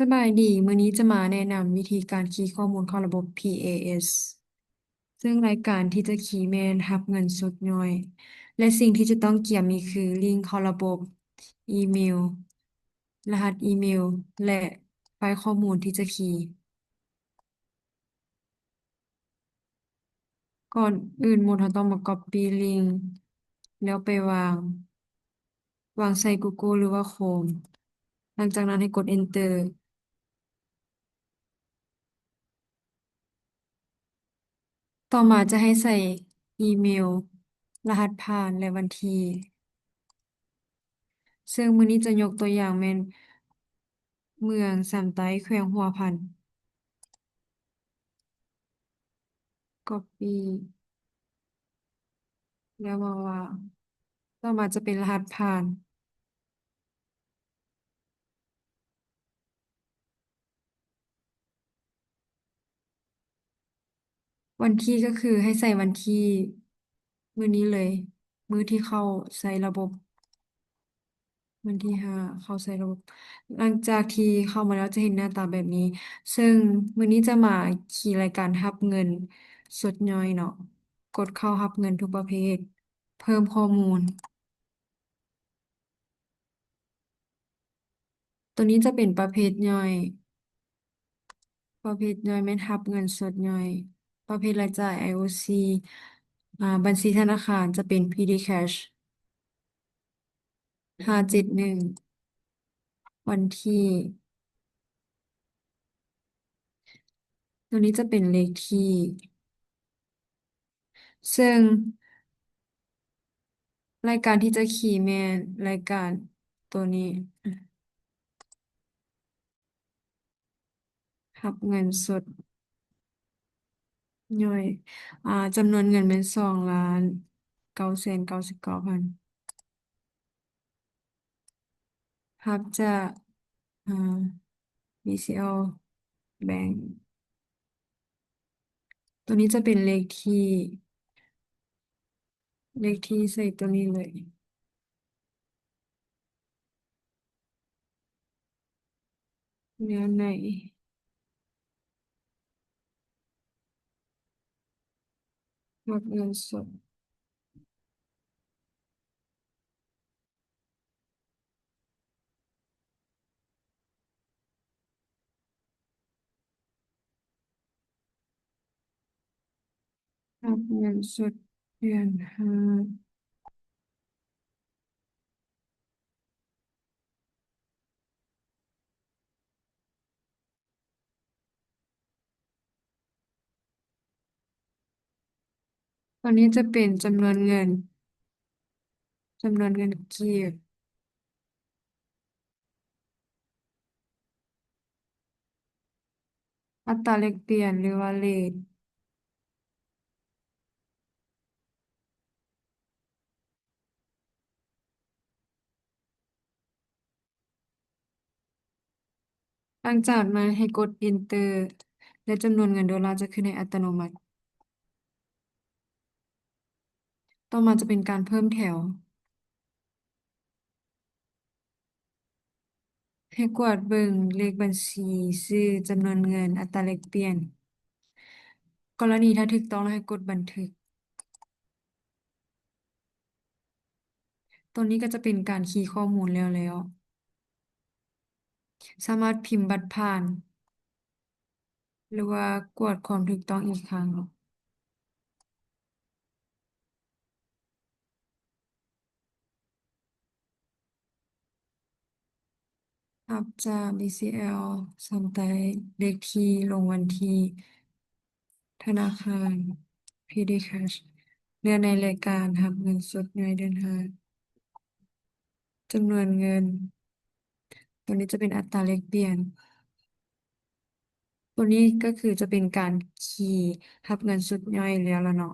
ສະບາຍດີ, ມື້ນີ້ຈະມາແນະນຳວິທີການຄີຂໍ້ມູນເຂົ້າລະບົບ ພີເອເອສ ເຊິ່ງລາຍການທີ່ຈະຄີແມ່ນຮັບເງິນສົດຍ່ອຍ ແລະ ສິ່ງທີ່ຈະຕ້ອງກຽມມີຄື ລິ້ງເຂົ້າລະບົບ, ອີເມວ, ລະຫັດອີເມວ ແລະ ໄຟລ໌ຂໍ້ມູນທີ່ຈະຄີ. ກ່ອນອື່ນໝົດ ເຮົາຕ້ອງມາກັອບປີ້ລິ້ງ ແລ້ວໄປວາງ, ວາງໃສ່ກູໂກ ຫຼືວ່າໂຄຣມ. ຫຼັງຈາກນັ້ນໃຫ້ກົດເອັນເຕີ. ຕໍ່ມາຈະໃຫ້ໃສ່ອີເມວ, ລະຫັດຜ່ານ ແລະ ວັນທີ. ເຊິ່ງມື້ນີ້ຈະຍົກຕົວຢ່າງແມ່ນ ເມືອງຊຳໃຕ້ ແຂວງຫົວພັນ. ກັອບປີ້ ແລ້ວມາວາງ. ຕໍ່ມາຈະເປັນລະຫັດຜ່ານ. ວັນທີກໍຄືໃຫ້ໃສ່ວັນທີມື້ນີ້ເລີຍ, ມື້ທີ່ເຂົ້າໃຊ້ລະບົບ, ວັນທີຫ້າເຂົ້າໃຊ້ລະບົບ. ຫຼັງຈາກທີ່ເຂົ້າມາແລ້ວຈະເຫັນໜ້າຕາແບບນີ້, ເຊິ່ງມື້ນີ້ຈະມາຄີລາຍການຮັບເງິນສົດຍ່ອຍເນາະ. ກົດເຂົ້າຮັບເງິນທຸກປະເພດ, ເພີ່ມຂໍ້ມູນ. ຕົວນີ້ຈະເປັນປະເພດຍ່ອຍ, ປະເພດຍ່ອຍແມ່ນຮັບເງິນສົດຍ່ອຍ, ປະເພດລາຍຈ່າຍ ໄອໂອຊີ, ອາ, ບັນຊີທະນາຄານຈະເປັນ ພີດີແຄຊ ຫ້າເຈັດໜຶ່ງ, ວັນທີ, ຕົວນີ້ຈະເປັນເລກທີ. ເຊິ່ງລາຍການທີ່ຈະຄີແມ່ນລາຍການຕົວນີ້, ຮັບເງິນສົດຍ່ອຍ, ອາ, ຈຳນວນເງິນແມ່ນສອງລ້ານເກົ້າແສນເກົ້າສິບເກົ້າພັນ. ຮັບຈາກ, ອາ, ບີຊີແອລ ແບັງ. ຕົວນີ້ຈະເປັນເລກທີ, ເລກທີໃສ່ຕົວນີ້ເລີຍ. ແນວໃນ ຮັບເງິນສົດ. ຮັບເງິນສົດເດືອນຫ້າ. ຕົວນີ້ຈະເປັນຈຳນວນເງິນ, ຈຳນວນເງິນກີບ. ອັດຕາແລກປ່ຽນ ຫຼືວ່າເຣດ. ຫຼັງຈາກນັ້ນໃຫ້ກົດເອັນເຕີ ແລະ ຈຳນວນເງິນໂດລາຈະຂຶ້ນໃຫ້ອັດຕະໂນມັດ. ຕໍ່ມາຈະເປັນການເພີ່ມແຖວ. ໃຫ້ກວດເບິ່ງເລກບັນຊີ, ຊື່, ຈຳນວນເງິນ, ອັດຕາແລກປ່ຽນ. ກໍລະນີຖ້າຖືກຕ້ອງແລ້ວໃຫ້ກົດບັນທຶກ. ຕົວນີ້ກໍຈະເປັນການຄີຂໍ້ມູນແລ້ວໆ. ສາມາດພິມບັດຜ່ານ ຫຼືວ່າກວດຄວາມຖືກຕ້ອງອີກຄັ້ງ. ຮັບຈາກ ບີຊີແອລ ຊຳໃຕ້, ເລກທີ, ລົງວັນທີ, ທະນາຄານ, ພີດີແຄຊ, ເລືອກໃນລາຍການຮັບເງິນສົດໃນເດືອນຫ້າ. ຈຳນວນເງິນ, ຕົວນີ້ຈະເປັນອັດຕາແລກປ່ຽນ. ຕົວນີ້ກໍຄືຈະເປັນການຄີຮັບເງິນສົດຍ່ອຍແລ້ວລະເນາະ.